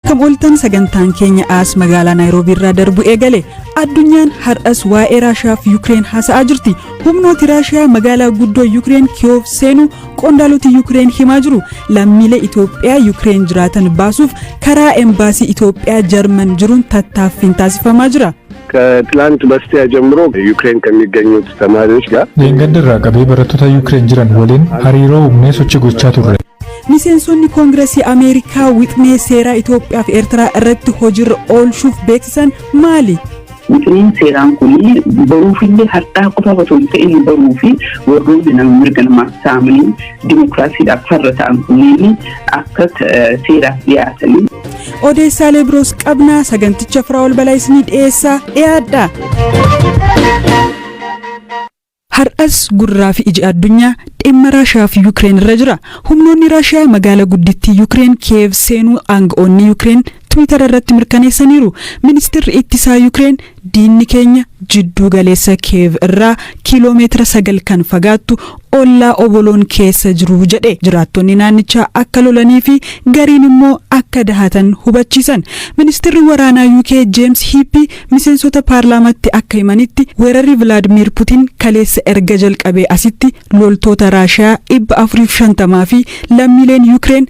Akkam ooltan. Sagantaan keenya as magaalaa Naayiroobii irraa darbu eegale. Addunyaan har'as waa'ee Raashiyaa fi Yukireen haasa'aa jirti. Humnooti Raashiyaa magaalaa guddoo Yukireen Kiyoof seenuu qondaaloti Yukireen himaa jiru. Lammiilee Itoophiyaa Yukireen jiraatan baasuuf karaa embaasii Itoophiyaa Jarman jiruun tattaaffiin taasifamaa jira. ከትላንት በስቲያ ጀምሮ ዩክሬን ከሚገኙት ተማሪዎች ጋር Dheengadda irraa qabee barattoota Yuukireen jiran waliin hariiroo uumnee sochii gochaa turre. Miseensonni Koongiresii Ameerikaa wixinee seeraa Itoophiyaa fi Eertiraa irratti hojiirra oolchuuf beeksisan maali? Wixineen seeraan kun baruufillee har'aa qofa otoo hin ta'in, baruu fi warroonni nama mirga namaa saamanii dimokiraasiidhaaf farra ta'an kunneen akka seeraaf dhiyaatanii. Odeessaalee biroos qabnaa. Saganticha Firaa'ol Balaa isinii dhiyeessaa, dhiyaadha. Har'as gurraa fi iji addunyaa dhimma Raashiyaa fi Yukireen irra jira. Humnoonni Raashiyaa magaalaa guddittii Yukireen Kiyev seenuu aanga'oonni Yukireen Tiwiitara irratti mirkaneessaniiru. Ministeerri ittisaa Yukireen diinni keenya jidduu galeessa Kiyev irraa kiiloomeetira 9 kan fagaattu ollaa Oboloon keessa jiru jedhe. Jiraattonni naannichaa akka lolanii fi gariin immoo akka dahatan hubachiisan. Ministeerri waraanaa UK James Heappey miseensota paarlaamaatti akka himanitti, weerarri Vilaadimir Putin kaleessa erga jalqabee asitti loltoota Raashiyaa 450 fi lammiileen Yukireen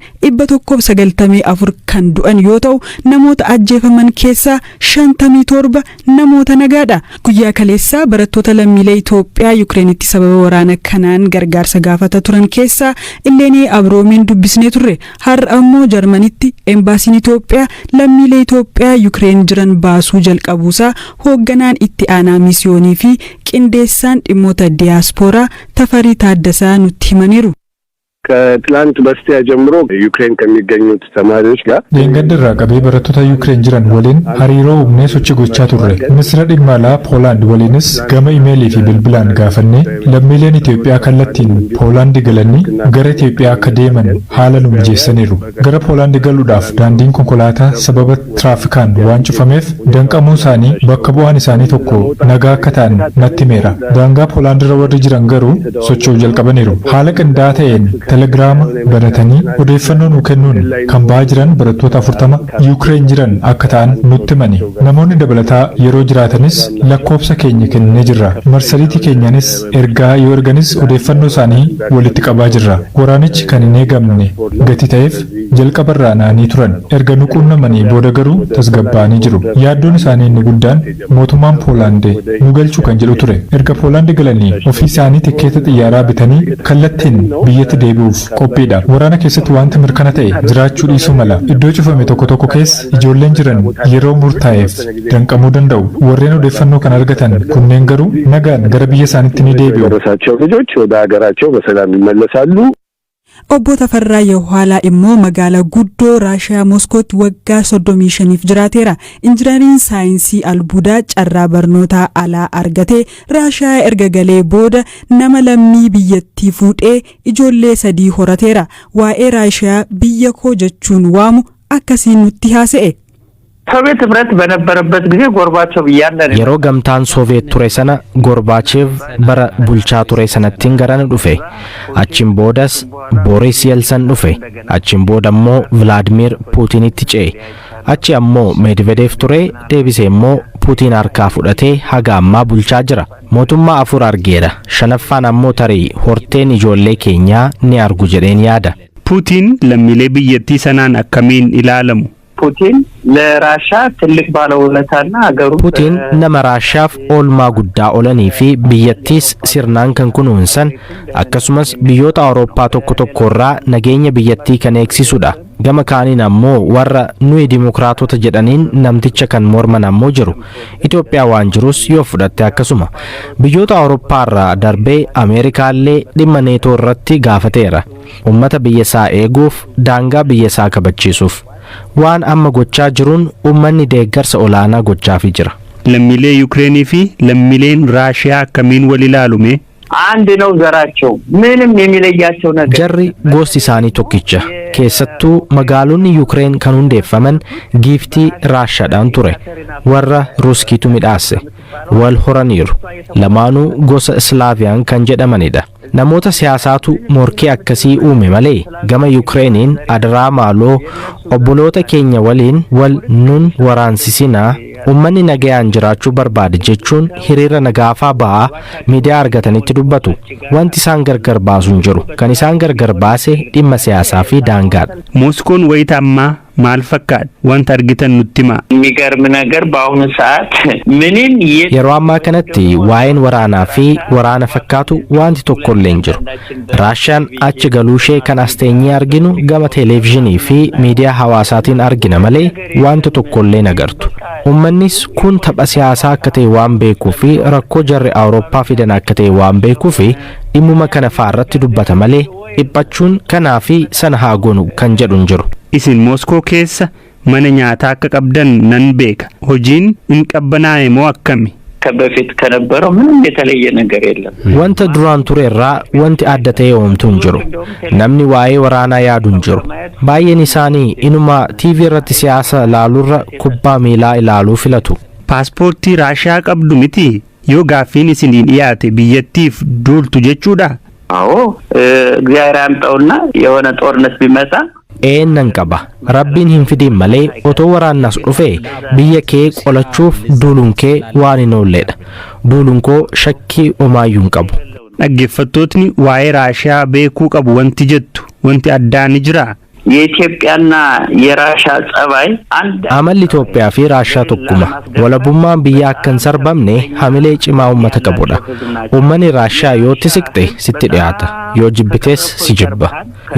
194 kan du'an yoo ta'u, namoota ajjeefaman keessaa 57 namoota nagaadha. Guyyaa kaleessaa barattoota lammiilee Itoophiyaa Yukireenitti sababa waraana kanaan gargaarsa gaafata turan keessaa Illeenee Abroomiin dubbisnee turre. Har'a ammoo Jarmanitti embaasiin Itoophiyaa lammiilee Itoophiyaa Yukireen jiran baasuu jalqabuusaa hoogganaan itti aanaa misiyoonii fi qindeessaan dhimmoota diyaaspooraa Tafarii Taaddasaa nutti himaniiru. ከትላንት በስቲያ ጀምሮ ዩክሬን ከሚገኙት ተማሪዎች ጋር Dheengadda irraa qabee barattoota Yuukireen jiran waliin hariiroo uumnee sochii gochaa turre. Ministeera dhimma alaa Poolaand waliinis gama imeelii fi bilbilaan gaafannee, lammiileen Itoophiyaa kallattiin Poolaandi galanii gara Itoophiyaa akka deeman haala nu mijeessaniiru. Gara Poolaandi galuudhaaf daandiin konkolaataa sababa tiraafikaan waan cufameef danqamuu isaanii bakka bu'aan isaanii tokko nagaa akka ta'an natti himeera. Daangaa Poolaandirra warri jiran garuu socho'uu jalqabaniiru. Haala qindaa'aa ta'een telegiraama banatanii odeeffannoo nuu kennuun kan ba'aa jiran barattoota 40 Yuukireen jiran akka ta'an nutti himani. Namoonni dabalataa yeroo jiraatanis lakkoofsa keenya kennee jirra. Marsariitii keenyanis ergaa yoo erganis odeeffannoo isaanii walitti qabaa jirra. Waraanichi kan hin eegamne gati ta'eef jalqabarraa naanii turan. Erga nu quunnamanii booda garuu tasgabbaa'anii jiru. Yaaddoon isaanii inni guddaan mootummaan Poolaand nu galchuu kan jedhu ture. Erga Poolaand galanii ofii isaanii tikkeeta xiyyaaraa bitanii kallattiin biyyatti deebi'uuf qophiidha. Waraana keessatti wanti mirkana ta'e jiraachuu dhiisuu mala. Iddoo cufame tokko tokko keessa ijoolleen jiran yeroo murtaa'eef danqamuu danda'u. Warreen odeeffannoo kan argatan kunneen garuu nagaan gara biyya isaaniitti ni deebi'u. የደረሳቸው ልጆች ወደ ሀገራቸው በሰላም ይመለሳሉ። Obbo Tafarraa Yawhaalaa immoo magaalaa guddoo Raashiyaa Moskootti waggaa 35f jiraateera. Injinariin saayinsii albuudaa carraa barnootaa alaa argatee Raashiyaa erga galee booda nama lammii biyyattii fuudhee ijoollee sadii horateera. Waa'ee Raashiyaa biyya koo jechuun waamu akkasiin nutti haasa'e. ሶቪየት ህብረት በነበረበት ጊዜ ጎርባቾቭ እያለ ነው። Yeroo gamtaan Sooviyeet ture sana, Gorbaachev bara bulchaa ture sanattiin garana dhufe. Achiin boodas Boris Yeltsin dhufe. Achiin booda immoo Vilaadimir Puutinitti ce'e. Achi ammoo Medvedev ture, deebisee immoo Puutiin harkaa fudhatee haga ammaa bulchaa jira. Mootummaa afur argeera. Shanaffaan ammoo tarii horteen ijoollee keenyaa ni argu jedheen yaada. Puutiin lammiilee biyyattii sanaan akkamiin ilaalamu? ፑቲን ለራሻ ትልቅ ባለውለታና ሀገሩ Puutiin nama Raashaaf oolmaa guddaa oolanii fi biyyattiis sirnaan kan kunuunsan, akkasumas biyyoota Awurooppaa tokko tokkorraa nageenya biyyattii kan eegsisudha. Gama kaaniin ammoo warra nuyi dimokiraatota jedhaniin namticha kan morman ammoo jiru. Itoophiyaa waan jirus yoo fudhatte akkasuma. Biyyoota Awurooppaa irraa darbee Ameerikaallee dhimma Neetoo irratti gaafateera. Uummata biyya isaa eeguuf, daangaa biyya isaa kabachiisuuf. Waan amma gochaa jiruun uummanni deeggarsa olaanaa gochaafii jira. Lammiilee Yukireenii fi lammiileen Raashiyaa akkamiin wal ilaalume? አንድ ነው ዘራቸው፣ ምንም የሚለያቸው ነገር Jarri gosti isaanii tokkicha. Keessattuu magaalonni Yukireen kan hundeeffaman giiftii Raashaadhaan ture. Warra Ruskiitu midhaase. Wal horaniiru. Lamaanuu gosa Islaaviyaan kan jedhamanidha. Namoota siyaasaatu morkii akkasii uume malee gama Yukireeniin adaraa maaloo obboloota keenya waliin wal nun waraansisinaa, uummanni nagayaan jiraachuu barbaade jechuun hiriira nagaafaa ba'aa miidiyaa argatanitti dubbatu. Wanti isaan gargar baasu hin jiru. Kan isaan gargar baase dhimma siyaasaa fi daangaadha. Mooskoon wayita ammaa maal fakkaata? Wanta argitan nutti himaa. የሚገርም ነገር በአሁኑ ሰዓት ምንም Yeroo ammaa kanatti waa'een waraanaa fi waraana fakkaatu wanti tokkollee hin jiru. Raashiyaan achi galuu ishee kan as teenyee arginu gama televezyiinii fi miidiyaa hawaasaatiin argina malee wanta tokkollee hin agartu. Uummannis kun tapha siyaasaa akka ta'e waan beekuu fi rakkoo jarri Awurooppaa fidan akka ta'e waan beekuu fi dhimmuma kana fa'aa dubbata malee dhiphachuun kanaa fi sana haa goonu kan jedhu hin jiru. Isin Mooskoo keessa mana nyaataa akka qabdan nan beeka. Hojiin hin qabbanaa'e moo akkami? ከበፊት ከነበረው ምንም የተለየ ነገር የለም። Wanta duraan ture irraa wanti adda ta'e oomtu hin jiru. Namni waa'ee waraanaa yaadu hin jiru. Baay'een isaanii inuma TV irratti siyaasa ilaaluurra kubbaa miilaa ilaaluu filatu. Paaspoortii Raashiyaa qabdu miti? Yoo gaaffiin isinii dhiyaate biyyattiif duultu jechuudha? አዎ እግዚአብሔር ያምጣውና የሆነ ጦርነት ቢመጣ Een nan qaba. Rabbiin hin fidiin malee otoo waraannas dhufe biyya kee qolachuuf duuluun kee waan hin oolledha. Duuluun koo shakkii homaayyuu hin qabu. Dhaggeeffattootni waa'ee Raashiyaa beekuu qabu wanti jettu wanti addaa ni jiraa? የኢትዮጵያና የራሻ ጸባይ አንድ Amalli Itoophiyaa fi Raashiyaa tokkuma. Walabummaan biyya akka hin sarbamne hamilee cimaa uummata qabudha. Uummanni Raashiyaa yoo itti siqxe sitti dhiyaata. Yoo jibbites si jibba.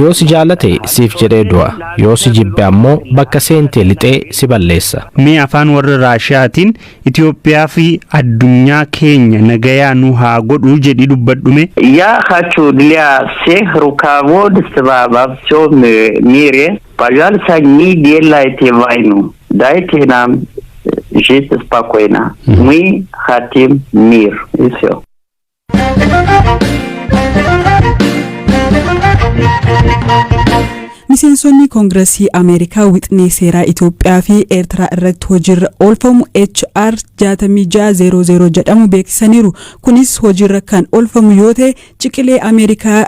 Yoo si jaalate siif jedhee du'a. Yoo si jibbe ammoo bakka seentee lixee si balleessa. Mee afaan warra Raashiyaatiin Itoophiyaa fi addunyaa keenya nagayaa nu haa godhu jedhii dubbadhume. Я хочу для всех руководства во всем мире, пожалуйста, не делайте войну, дайте нам жить спокойно. Мы хотим мир, и все. Miseensonni Koongiresii Ameerikaa wixinee seeraa Itoophiyaa fi Eertiraa irratti hojiirra oolfamu HR 6600 jedhamu beeksisaniiru. Kunis hojiirra kan oolfamu yoo ta'e ciqilee Ameerikaa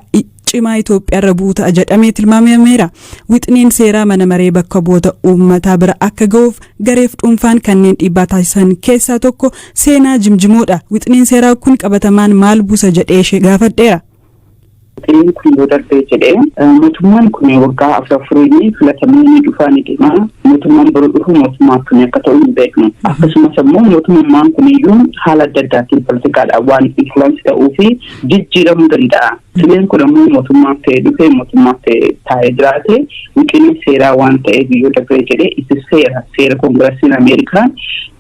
cimaa Itoophiyaa irra bu'u ta'a jedhamee tilmaamameera. Wixineen seeraa mana maree bakka bu'oota uummataa bira akka ga'uuf gareef dhuunfaan kanneen dhiibbaa taasisan keessaa tokko Seenaa Jimjimoodha. Wixineen seeraa kun qabatamaan maal buusa jedhee ishee gaafadheera. Wixineen kun yoo darbee jedhee, mootummaan kun waggaa 4 afuriin filatamee ni dhufaa ni deema. Mootummaan boru dhufu mootummaa akkamii akka ta'u hin beeknu. Akkasumas immoo mootummaan kun iyyuu haala adda addaatiin poolitikaadhaan waan influence ta'uu fi jijjiiramuu danda'a. Wixineen kun immoo mootummaan ta'e dhufee mootummaan ta'e taa'ee jiraate, wixinee seeraa waan ta'eef yoo darbee jedhee isa seera koongiresiin Ameerikaa,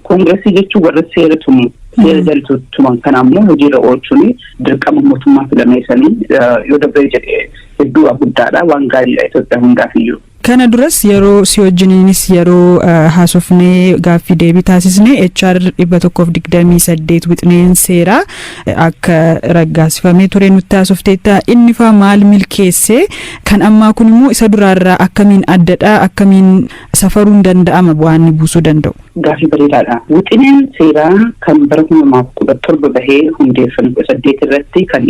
koongiresii jechuun warra seera tumu, seera jalatu tuman kana ammoo hojiirra oolchuun dirqama mootummaa filameessanii yoo darbee jedhee hedduu guddaadha, waan gaariidha Itoophiyaa hundaaf iyyuu. Kana duras yeroo si wajjiniinis yeroo haasofnee gaaffii deebii taasisne HR 128 wixineen seeraa akka raggaasifamee ture nutti haasofteetta. Inni faa maal milkeesse? Kan ammaa kun immoo isa duraarraa akkamiin addadha? Akkamiin safaruun danda'ama bu'aan inni buusuu danda'u? Gaaffii bareedaadha. Wixineen seeraa kan bara 2017 bahee hundeeffame 18 irratti kan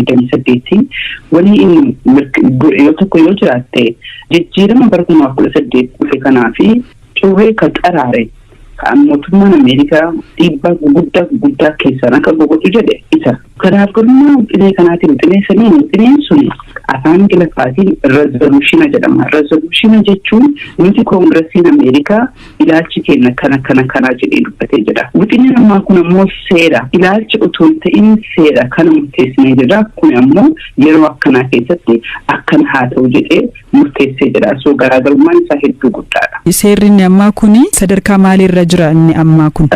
128 wanni inni yoo tokko yoo jiraatte, jijjiirama bara 2018 dhufe kanaa fi curree kan qaraare, kan mootummaan Ameerikaa dhiibbaa guguddaa guguddaa keessaan akka gogodhu jedhe isa. Kanaaf garummaa wixinee kanaatiin wixinee saniin, wixineen sun afaan Ingiliffaatiin resolution jedhama. Resolution jechuun nuti koongiresiin Ameerikaa ilaalchi keenya kana kana kanaa jedhee dubbatee jedha. Wixineen ammaa kun ammoo seera. Ilaalcha otoo hin ta'in seera kana murteessinee jira. Kun ammoo yeroo akkanaa keessatti akkana haa ta'u jedhee murteessee jira. So garaagarummaan isaa hedduu guddaadha. Seerri inni ammaa kun sadarkaa maaliirra jira inni ammaa kun?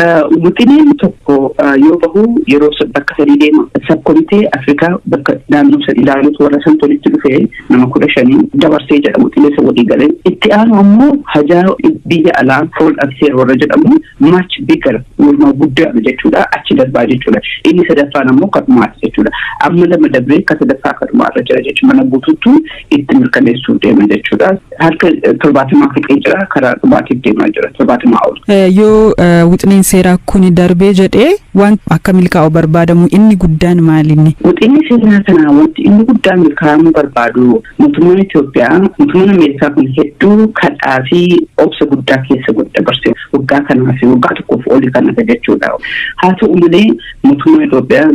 Wixineen tokko yoo bahu yeroo bakka sadii deema. Subcommittee Afrikaa bakka naannoo sadi ilaalutu warra san tole. walitti dhufee nama 15 dabarsee jedhamu xilleessa walii galee. Itti aanu ammoo hajaa biyya alaa foreign affair warra jedhamu, much bigger, walumaa guddaadha jechuudha, achi darbaa jechuudha. Inni sadaffaan ammoo kadhumaati jechuudha. Amma lama dabree ka sadaffaa kadhumaarra jira jechuudha. Mana guutuutu itti mirkaneessuuf deema jechuudha. Harka 70 fixee jira, karaa dhumaatiif deemaa jira, 70 ol. Yoo wixineen seeraa kun darbee jedhee, waan akka milkaa'u barbaadamu inni guddaan maalinni? Wixinni seeraa kanaa wanti inni guddaan milkaa'amuu barbaadu, mootummaan Itoophiyaa, mootummaan Ameerikaa kun hedduu kadhaa fi obsa guddaa keessa dabarse waggaa kanaa fi waggaa tokkoof olii kana jechuudha. Haa ta'u malee, mootummaan Itoophiyaa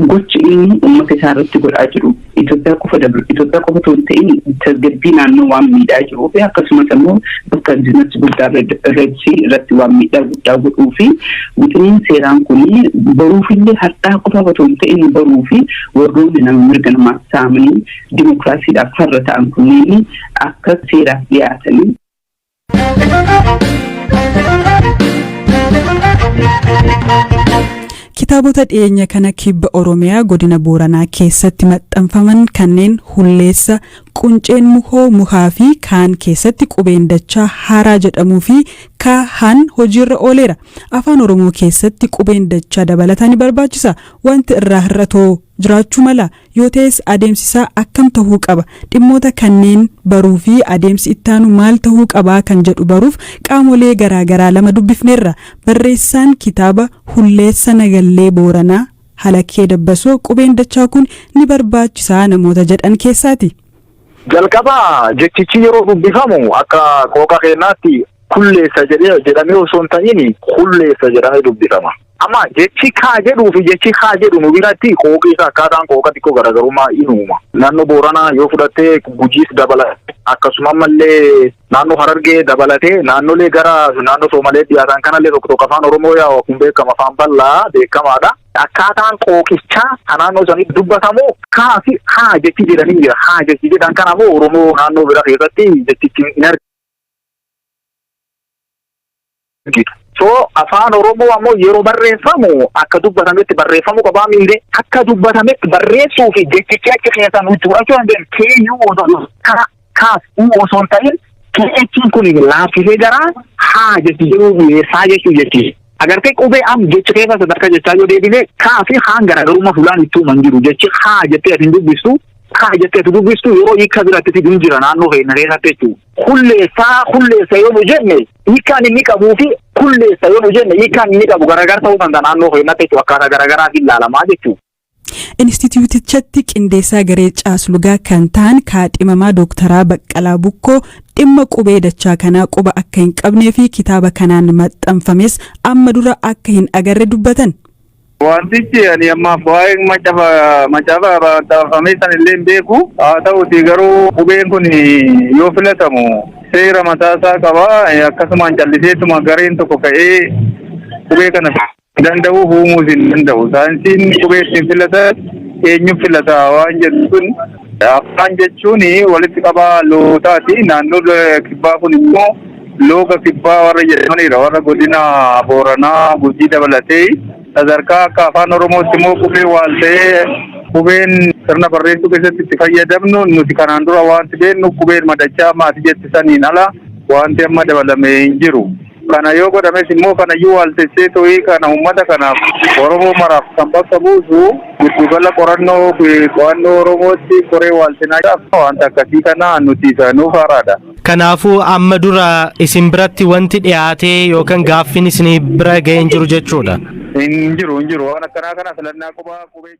gochi inni uummata isaa irratti godhaa jiru Itoophiyaa qofa dabru, Itoophiyaa qofa otoo hin ta'in tasgabbii naannoo waan miidhaa jiruu fi akkasumas immoo bakka business guddaa Red Sea irratti waan miidhaa guddaa godhuu fi wixineen seeraan kun baruufillee har'aa qofa otoo hin ta'in baruu fi warroonni nama mirga namaa saamanii dimokiraasiidhaaf farra ta'an kunneen akka seeraaf dhiyaatanii. Kitaabota dhiyeenya kana kibba Oromiyaa godina Booranaa keessatti maxxanfaman kanneen Hulleessa, Qunceen Muhoo Muhaa fi kaan keessatti qubeen dachaa haaraa jedhamuu fi kahan hojiirra ooleera. Afaan Oromoo keessatti qubeen dachaa dabalataa ni barbaachisa. Wanti irraa hir'atoo jiraachuu mala yoo ta'es, adeemsisaa akkam tahuu qaba? Dhimmoota kanneen baruu fi adeemsi ittaanu maal tahuu qabaa kan jedhu baruuf qaamolee garaagaraa lama dubbifneerra. Barreessaan kitaaba Hulleessa Nagallee Booranaa Halakee Dabbasoo qubeen dachaa kun ni barbaachisaa namoota jedhan keessaati. Jalqaba jechichi yeroo dubbifamu akka qooqa keenyaatti kulleessa jedhee jedhamee osoo hin ta'in hulleessa jedhamee dubbifama. Amma jechi kaa jedhuu fi jechi haa jedhu nu biratti qooqi isaa akkaataan qooqa xiqqoo garaagarummaa in uuma. Naannoo Booranaa yoo fudhattee, Gujiis dabalatee, akkasuma ammallee naannoo Harargee dabalatee, naannolee gara naannoo Soomalee dhiyaatan kanallee tokko tokko, afaan Oromoo yaa kun beekama, afaan bal'aa beekamaadha. Akkaataan qooqichaa kan naannoo sanitti dubbatamu kaa fi haa jechi jedhanii jira. Haa jechi jedhan kanammoo Oromoo naannoo bira keessatti jechichi hin argitu. So afaan Oromoo ammoo yeroo barreeffamu akka dubbatametti barreeffamuu qabaa miire, akka dubbatametti barreessuu fi jechichi achi keessaa nuti fudhachuu dandeenyu KU osoo kaas U osoo hin ta'in KH kun laaffisee gara haa jechi jedhuu dhiyeessaa jechuu jechi. Agartee, qubee am jecha keessa sadarkaa jechaa yoo deebine, kaa fi haan garaagarummaa fulaan itti uuman jiru. Jechi haa jettee ati dubbistu, kaa jettee ati dubbistu yeroo hiika biratti fiduun jira naannoo keenya keessatti jechuudha. Hulleessaa, hulleessa yoo nu jenne hiikkaan inni qabuu fi kulleessa yoo nu jenne hiikkaan inni qabu garaagar ta'uu danda'a naannoo keenyatti jechuudha, akkaataa garaagaraatiin ilaalamaa jechuudha. Inistituutichatti qindeessaa garee caaslugaa kan ta'an kaadhimamaa Dooktaraa Baqqalaa Bukkoo dhimma qubee dachaa kanaa quba akka hin qabnee fi kitaaba kanaan maxxanfames amma dura akka hin agarre dubbatan. Wantichi ani ammaaf waa'ee macaafa macaafa maxxanfamee san illee hin beeku. Haa ta'uti garuu qubeen kun yoo filatamu seera mataasaa qaba. Akkasumaan calliseetuma gareen tokko ka'ee qubee kana danda'u uumuus hin danda'u. Saayinsiin qubee ittiin filatan eenyu filata waan jedhu sun, afaan jechuun walitti qabaa lootaati. Naannoo kibbaa kun immoo looga kibbaa warra jedhamanidha. Warra godina Booranaa, Gujii dabalatee sadarkaa akka afaan Oromootti immoo qubee waal ta'ee qubeen sirna barreessuu keessatti itti fayyadamnu, nuti kanaan dura wanti beeknu qubeen madachaa maatii jetti saniin ala wanti amma dabalame hin jiru. Kana yoo godhames immoo kanayyuu waaltessee to'ii kana uummata kanaaf, Oromoo maraaf kan bakka buusu giddugala qorannoo fi qo'annoo Oromootti koree waaltinaa wanta akkasii kana nuti nuuf haaraadha. Kanaafuu amma dura isin biratti wanti dhiyaatee yookaan gaaffiin isin bira ga'ee hin jiru jechuudha. Hin jiru, hin jiru, waan akkanaa kana filannaa qubaa qubee.